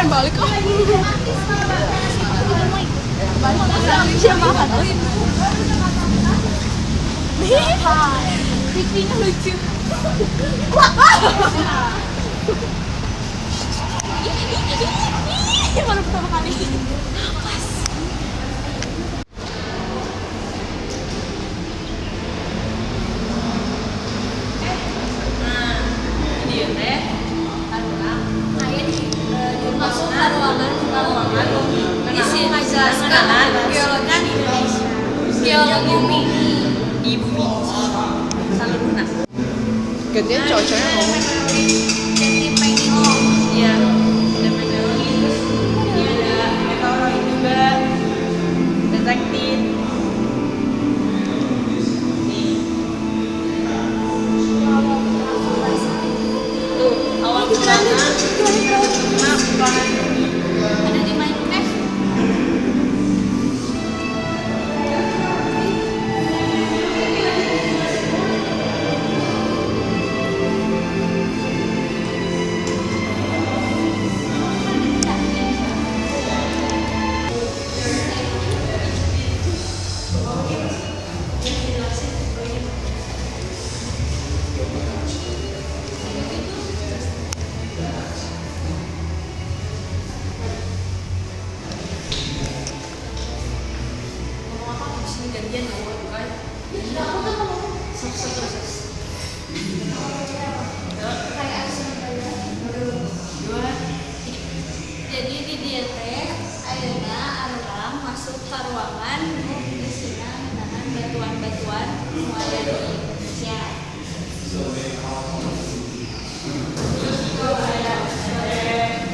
Pengen balik ah. Siapa tuh? Pipinya lucu. Ini baru pertama kali. Pas. Nah, ini teh arurang Aya di masuk ke ruangan ruangan isi menjelaskan geologi Indonesia, geologi bumi. Di bumi saluruna. Gantian cowok-cowoknya ngomong. Jadi pengen Iya, ada meteoroid, terus ini ada meteoroid juga, detektif. Nih. Tuh, awal mulanya nah, planet bumi. Ada di Minecraft. Ngomong apa di sini gantian ngomong bukan? Sok sok terus. Kayak Dua, Jadi di dieu teh ayeuna arurang masuk ke ruangan nu isina ngeunaan batuan-batuan nu aya di Indonesia.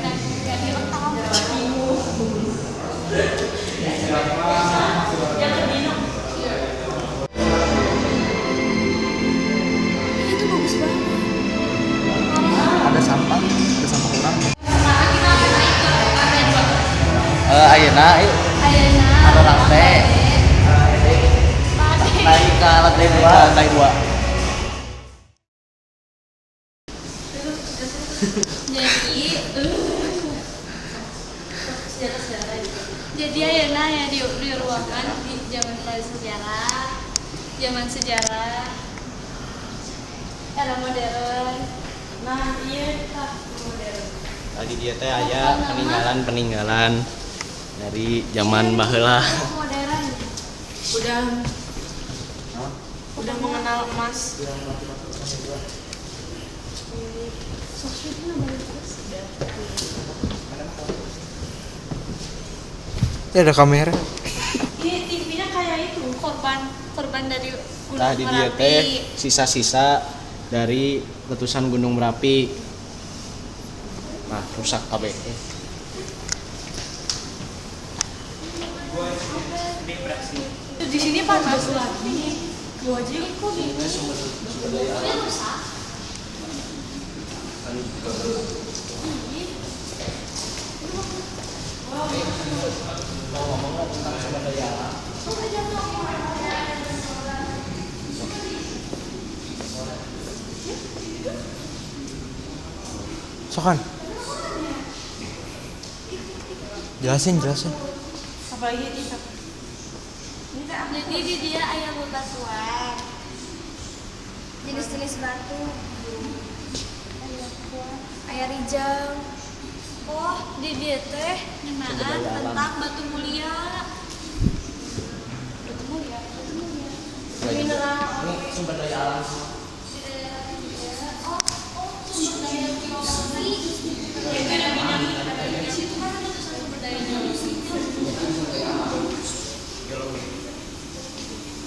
Nah, nggak direkam. Yang kedino. Itu bagus banget. Ada sampah kurang. Sekarang kita akan naik ke lantai 2. Eh, ayeuna ayo Ayeuna arurang teh Bade. Naik ke lantai dua. Lantai dua. Jadi Sejarah-sejarah gitu. Jadi ayeuna ya di ruangan di zaman prasejarah, zaman sejarah, era modern. Nah, iya tah modern. Tadi dia teh aya peninggalan-peninggalan dari zaman baheula. Modern. Udah mengenal emas. Ini ada kamera. Ini TV-nya kayak itu. Korban korban dari Gunung Tah di dieu Merapi. teh sisa-sisa dari letusan Gunung Merapi. Nah, rusak kabeh. Di sini panas lagi. Gua aja yuk. Kok gini? Ini rusak. Ih, Mau ngomong nggak tentang sumber daya alam? Sokan. Jelasin, jelasin. Apalagi ini apa? Jadi di dia aya bebatuan. Jenis-jenis batu. Aya rijang. Oh, di dia teh ngeunaan Sumber daya alam. Tentang batu mulia. Batu mulia, batu mulia. Mineral. Ini sumber daya alam semua. Di daerah dia. Oh, oh, sumber daya geologi. Di situ kan ada tulisan sumber daya geologi.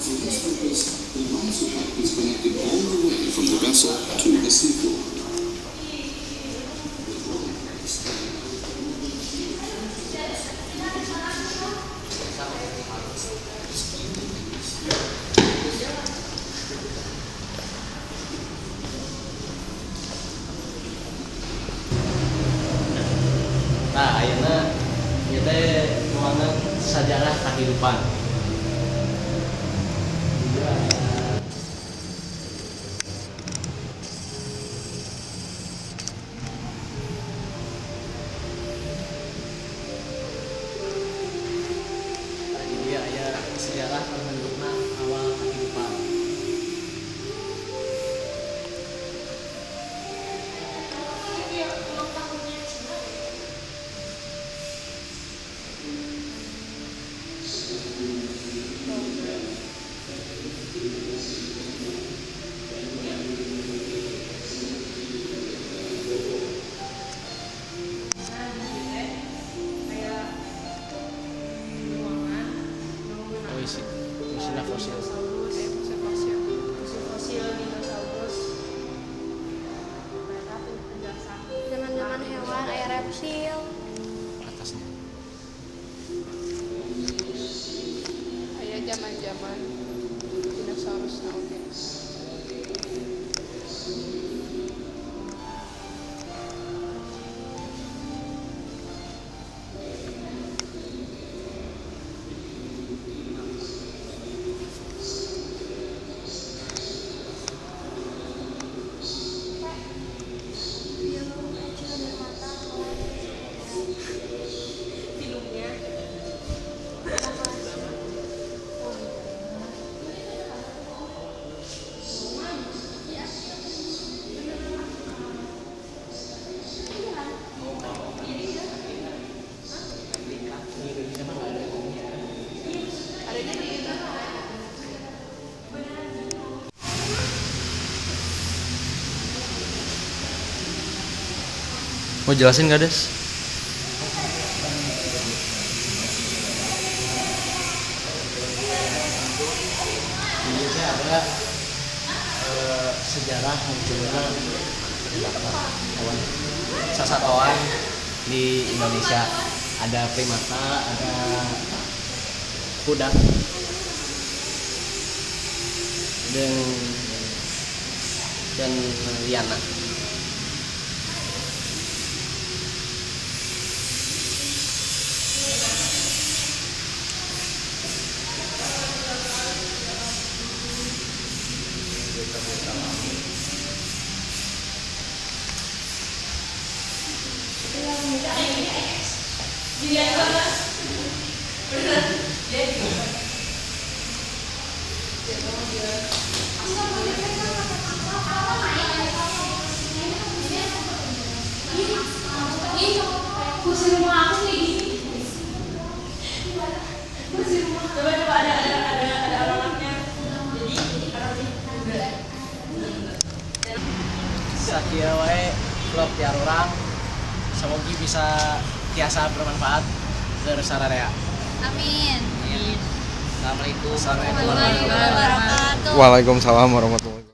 For this purpose, the riser pipe is connected all the way from the vessel to the seafloor. The drilling rigs Nah, ayeuna ieu teh ruangan sajarah kehidupan. Reptil. Atasnya. Aya zaman-zaman dinosaurus na oge. Film kecil dan mata. Filmnya. Adanya di itu. Mau jelasin gak, Des? Ini teh ada sejarah munculnya primata hewan sasatoan di Indonesia. Ada primata, ada kuda, dan dan liana. Ih, kursi rumah aku kayak gini. Kursi rumah. Coba coba ada orangnya. Jadi orangnya. Sakieu wae vlog ti urang. Semoga bisa tiasa bermanfaat keur sararea. Amin. Assalamualaikum. Warahmatullahi wabarakatuh. Waalaikumsalam warahmatullahi.